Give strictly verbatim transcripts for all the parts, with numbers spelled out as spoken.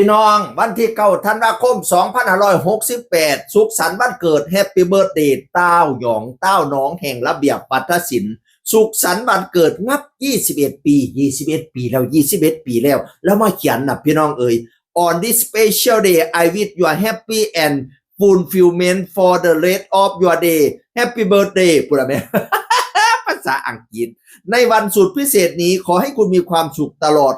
พี่น้อง วันที่เก้าธันวาคม สองพันห้าร้อยหกสิบแปด สุขสันต์วันเกิด Happy Birthday ต้าวหยอง ต้าวหนอง แห่งระเบียบวัฒนศิลป์ สุขสันต์วันเกิดงับ ยี่สิบเอ็ด ปี ยี่สิบเอ็ด ปีแล้ว ยี่สิบเอ็ด ปีแล้ว แล้วมาเขียนนะพี่น้องเอ๋ย On this special day, I wish you a happy and fulfillment for the rest of your day. Happy birthday พูดอะไรไหม ภาษาอังกฤษ ในวันสุดพิเศษนี้ขอให้คุณมีความสุขตลอด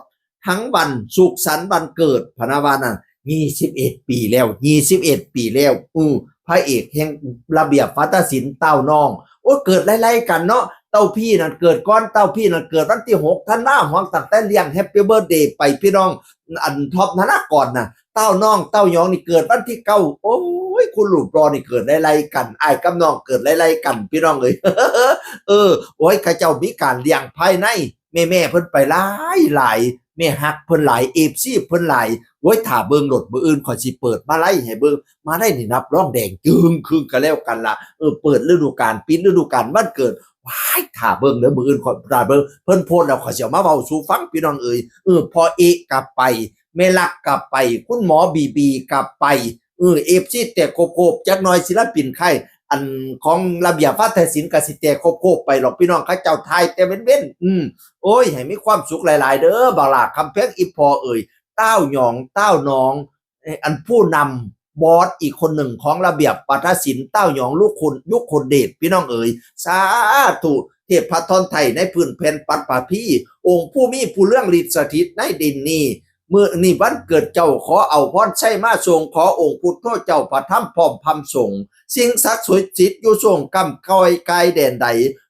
ทั้งวัน สุขสันต์วันเกิดพะนะว่านะ ยี่สิบเอ็ด ปีแล้ว ยี่สิบเอ็ด ปีแล้ว อือ พระเอกแห่งระเบียบวัฒนศิลป์ ต้าวหนอง โอ้ย เกิดไล่ๆกันเนาะ ต้าวพี่นั่นเกิดก่อน ต้าวพี่นั่นเกิดวันที่หกธันวา หวังตั้งแต่เลี้ยง Happy Birthday ไปพี่น้อง อัน ท็อป ธนากรนะ ต้าวหนอง ต้าวหยองนี่เกิดวันที่เก้า โอ้ย คุณรูปหล่อนี่เกิดไล่ๆกัน อ้ายกับน้องเกิดไล่ๆกัน พี่น้องเอ้ย เออ โอ้ย เขาเจ้ามีการเลี้ยงภายใน แม่ๆเพิ่นไปหลายหลาย แม่ฮักเพิ่นหลาย เอฟซีเพิ่นหลาย โอ้ย ถ้าเบิ่งโลด มื้ออื่นข้อยสิเปิดมาลัยให้เบิ่ง มาลัยนี่รับรองแดงจึ่งครึ่งก็แล้วกันล่ะ เออ เปิดฤดูกาล ปิดฤดูกาลวันเกิด ว้าย ถ้าเบิ่งเด้อ มื้ออื่นข้อย ถ้าเบิ่ง เพิ่นโพสต์แล้วข้อยสิเอามาเว้าสู่ฟัง พี่น้องเอ้ย เออ พ่อเอกกลับไป แม่ลักกลับไป คุณหมอบีบีกลับไป เออ เอฟซีแตกโคบๆ จักหน่อย ศิลปินค่าย อันของระเบียบวัฒนศิลป์ก็สิแตกโคบๆ ไปหรอกพี่น้อง เขาเจ้าถ่ายแต่เว้นๆ อืม โอ้ย ให้มีความสุขหลายๆ เด้อ บักหล่า คำแพง อีพ่อเอ๋ย ต้าวหยอง ต้าวหนอง เอ่อ อันผู้นำ บอสอีกคนหนึ่งของระเบียบวัฒนศิลป์ ต้าวหยอง ลูกคน ยุคคนเดช พี่น้องเอ๋ย สาธุ เทพพระทอนไทยในพื้นแผ่นปัตภี องค์ผู้มีผู้เรื่องฤทธิ์สถิตในดินนี้ มื้อนี้วันเกิดเจ้า ขอเอาพรชัยมาส่ง ขอองค์พุทโธเจ้า พระธรรมพร้อมพำสงฆ์ สิ่งศักดิ์สิทธิ์อยู่ช่วงกำกอยกายแดนใด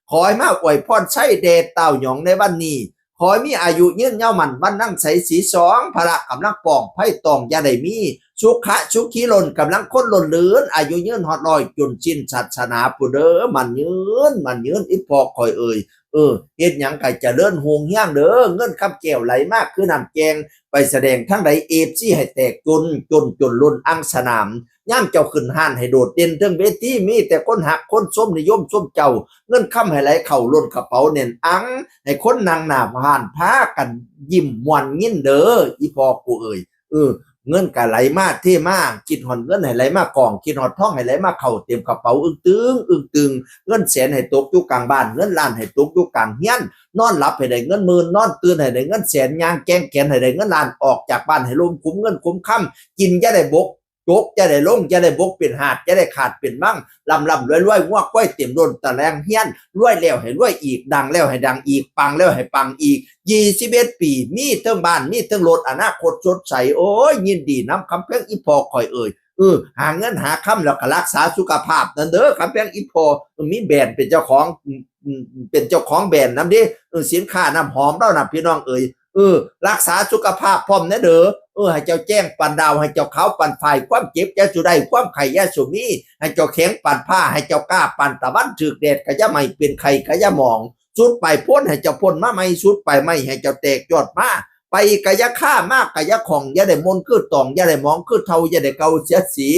ขอให้มาอวยพรชัยแด่ต้าวหยองในวันนี้ ขอให้มีอายุยืนยาวมั่นวันนั่งใสสีสอง พละกำลังป้องไพ่ตองอย่าได้มี สุขะสุขีล้นกำลังคนล้นเหลือน อายุยืนฮอดร้อยจนสิ้นศาสนาผู้เด้อ มันยืน มันยืน อีพ่อคอยเอ่ย เออ เฮ็ดหยังก็เจริญฮวงเฮียงเด้อ เงินคำแก้วไหลมากคือน้ำแกง ไปแสดงทางใด เอฟซีให้แตกจน จน จนล้นอังสนาม ยามเจ้าขึ้นห้านให้โดดเด่นเทิงเวที มีแต่คนฮักคนชมนิยมชมเจ้า เงินคำให้ไหลเข้าล้นกระเป๋าแน่นอัง ให้คนนั่งหน้าห้านพากันยิ้มม่วนงินเด้อ อีพ่อกูเอ่ย เออ เงินก็ไหลมาเทมา คิดฮอดเงินให้ไหลมากอง คิดฮอดทองให้ไหลมาเข้าเต็มกระเป๋า อึ้งตึง อึ้งตึง เงินแสนให้ตกอยู่กลางบ้าน เงินล้านให้ตกอยู่กลางเฮือน นอนหลับให้ได้เงินหมื่น นอนตื่นให้ได้เงินแสน ย่างแกว่งแขนให้ได้เงินล้าน ออกจากบ้านให้ล้มคุ้มเงินคุ้มคำ กินอย่าได้บก จกอย่าได้ลง อย่าได้บกเป็นหาด อย่าได้ขาดเป็นมั่ง ร่ำร่ำรวยรวย งัวควายเต็มล้นตะแลงเฮือน รวยแล้วให้รวยอีก ดังแล้วให้ดังอีก ปังแล้วให้ปังอีก ยี่สิบเอ็ด ปี มีเทิงบ้าน มีเทิงรถ อนาคตสดใส โอ้ย ยินดีนำ คำแพง อีพ่อคอยเอ่ย เออ หาเงินหาคำแล้วก็รักษาสุขภาพนั่นเด้อ คำแพง อีพ่อ เออ มีแบรนด์เป็นเจ้าของ อืม อืม เป็นเจ้าของแบรนด์นำเด้ เออ สินค้าน้ำหอมเราน่ะ พี่น้องเอ่ย เออ รักษาสุขภาพพร้อมแน่เด้อ เออ ให้เจ้าแจ้งปานดาว ให้เจ้าขาวปานฝ้าย ความเจ็บอย่าสู่ได้ ความไข้อย่าสู่มี ให้เจ้าแข็งปานฟ้า ให้เจ้ากล้าปานตะวัน ถืกแดดก็อย่าไหม้ เป็นไข้ก็อย่าหมอง สุดปลายพ้นให้เจ้าพ้นมาใหม่ สุดปลายไม้ให้เจ้าแตกยอดมา ไปก็อย่าคา มาก็อย่าข้อง อย่าได้มนคือตอง อย่าได้หมองคือเฒ่า อย่าได้เก่าเสียสี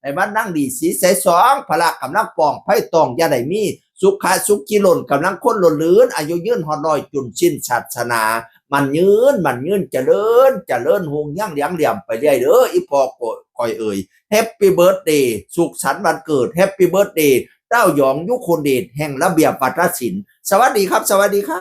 ให้มันนั่งดีสีใสสอง พละกำลังป้องไพ่ตองอย่าได้มี สุขะสุขีล้นกำลังคนล้นเหลือน อายุยืนฮอดร้อยจนสิ้นศาสนา มันยืน มันยืน เจริญ เจริญ ฮวงเฮียงเหลียงเหลี่ยมไปเรื่อยเด้อ อีพ่อคอยเอ่ย Happy Birthday สุขสันต์วันเกิด Happy Birthday ต้าวหยอง ยุคนเดช แห่งระเบียบวัฒนศิลป์ สวัสดีครับ สวัสดีครับ